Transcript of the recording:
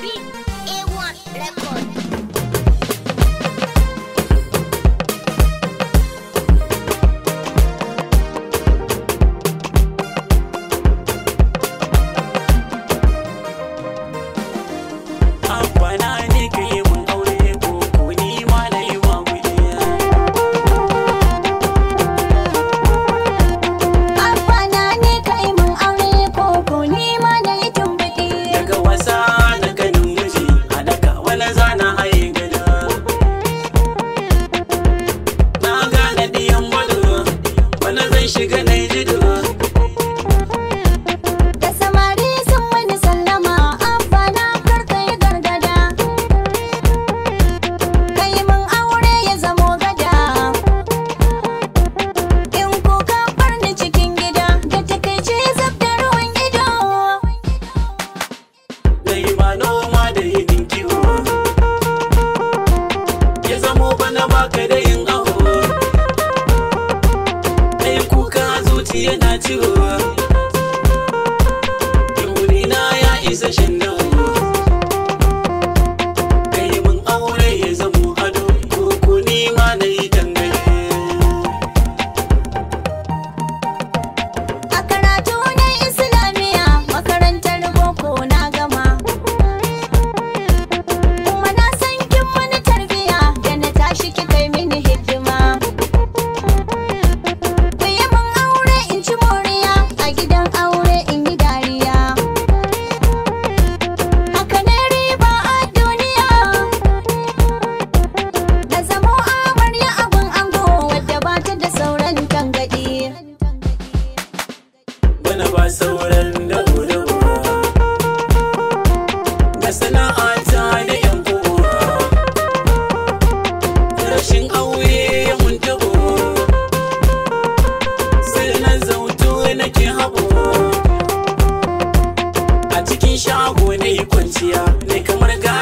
A1 Record. Abana ne ka yi mun aure ko ko ni ma na yi wa gudiya. Abana ne ka yi mun aure ko ko ni ma na yi tumbuɗi. Daga wasa na ganin miji halaka wani zana haye gada. Na gane diyan bado wani zan shiga na yi jido. Da samari sun mani sallama, abana kar ka yi gargada. Ka yi mun aure ya zamo gada. In ko ka bar ni cikin gida, da takaici zub da ruwan ido. Na yi ma noma da yin kiwo. Ya zamo bana baka da yin aho. Na yi kuka zuciya na ciwo. Yunƙurina ya isa shan dawo. Kai mun aure ya zamo ado, ko ko ni ma na yi dangane. A karatu na Islamiyya, makarantar boko na gama. Kuma na san kin mani tarbiya, da na tashi kika yi mini hidima. Ku yi mun aure in ci moriya, a gidan aure in yi dariya. Haka ne riba a duniya. Na zamo amarya abun ango, wadda ba ta da sauran tangaɗi. Bana ba sauran dabo-dabo. Da sana'ata da yan uwa. Rashin aure ya mun tabo. Sai na zautu nake habo. A cikin shago na yi kwanciya, ne kamar ga